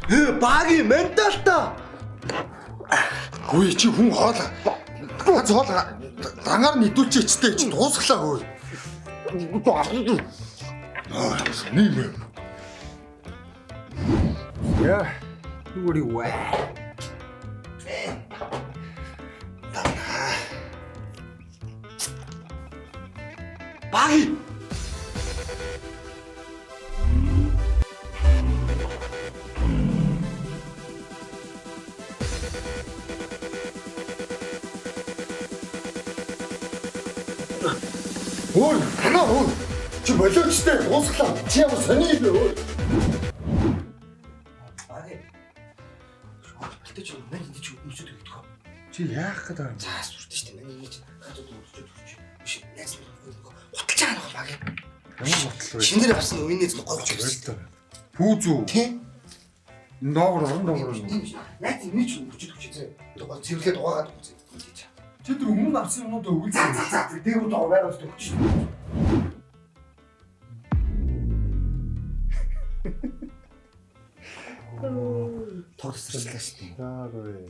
Баги менталта. Хөөе чи хүн хоол ганц хоол дангаар нийтүүлчихтэй чи дуусглаа хөөе. Аа нэг юм. Яа. Нүгэрий вэ. Баги. Ой, танаа ой. Чи болоочтой дуусглаа. Чи ямар сони юм бэ ой. Баги. Болтой чи мань энэ чи өмсөд өгдөг. Чи яах гээд байгаа юм? Цаас сүрдэн штэ. Мань энэ чи ганц удаа өмсөд өгч. Биш найз нар хуталж байгаа нөх баги. Ямар ботлоо вэ? Шинээр авсан үеийн найз гой гоч. Болтой. Пүүзүү. Тий. Энэ доогор орон доогор юм. Тийм биш. Найз энэ чи өмсөд өгч зэ. Одоо гол цэвэрлээд угаагаад өгч. Чи тэр өмнө авсан юмнуудаа өгүүлсэн. За за дээгүүр доо байр өмсөд өгч. Тогсрлаа штэ. Даа гүй.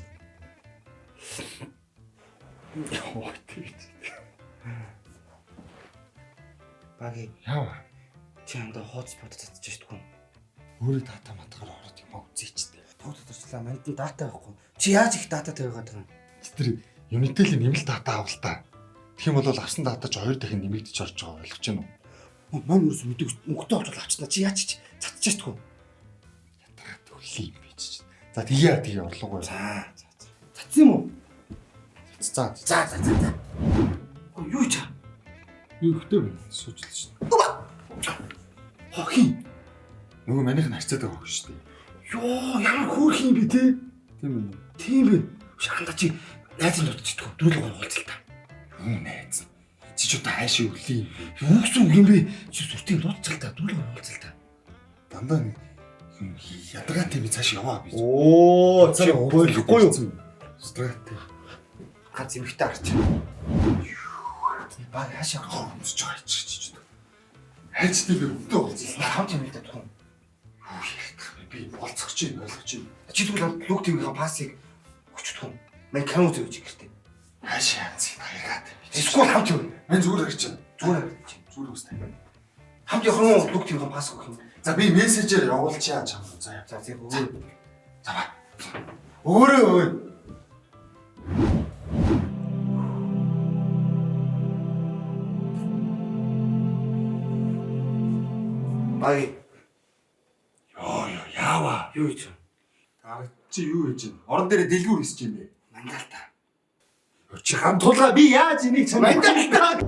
Йоо тэгч. Баги Яа. чи андаа хооц бод татчих штэ. Өөрөө дата матгаар ороод юм үзээч тээ. Тог тодорчлаа. Манд нь дата байхгүй. Чи яаж их дата тавигаад байгаа юм? Чи тэр Unitel-ийн нэмэлт дата авал та. Тэгэх юм бол авсан дата ч хоёр дахин нэмэгдэж орж байгаа ойлгож байна уу? Мань юус мэдэг мөнгөтэй олж авчихна. Чи яаж ч цацчих штэ. Ятгаа төлөй юм би чи. За тэгье тэгье орлогогүй. За за за. Цацсан юм уу? За. За за за за. Өө юу чаа? Юу ихтэй бэ? Суучлаа шин. Хохин. Нөгөө манийх нь харьцаад байгаа хөх шүү дээ. Йоо ямар хөөрх юм бэ те? Тийм үү? Тийм бэ. Шанда чи найзын дутчихдаг. Дөрөв гой уулзал та. Юу найз? Чи ч одоо хайшаа өглөө юм бэ? Юу гэсэн үг юм бэ? Чи сүртийг дутчихал та. Дөрөв гой уулзал та. Дандаа нэг юм ядаргаатай би цааш яваа би. Оо чи болохгүй юу? Ядаргаатай. Ганц эмхтэй харч. Баг хаашаа явах вэ? Өмсөж байгаа чи чи. Хайчтай би өдөө уулзсан. Хамт юм л да түн. Юу ярих вэ? Би болцох чи ойлгож чи. Чи тэгвэл лүг твгийн пассыг өгч түн. Мань кино үзэж өгч гэртээ. Хайшаа янз хаяргаатай. Эсвэл хамт юм. Мань зүгээр харж байна. Зүгээр харж. Зүгээр үстэй. Хамт явах юм уу? Лүг твгийн пасс өгөх юм. За би мессежээр явуулчихъя чам. За яа. За зэг өгөө. За ба. Өөрөө өө. Баги Йоо ёо яава. юу хийж вэ? Аа чи юу хийж байна? Орон дээр дэлгүүр хийсэж юм бэ? Мандалта. Чи хамтуулга би яаж энийг чам Мандалта.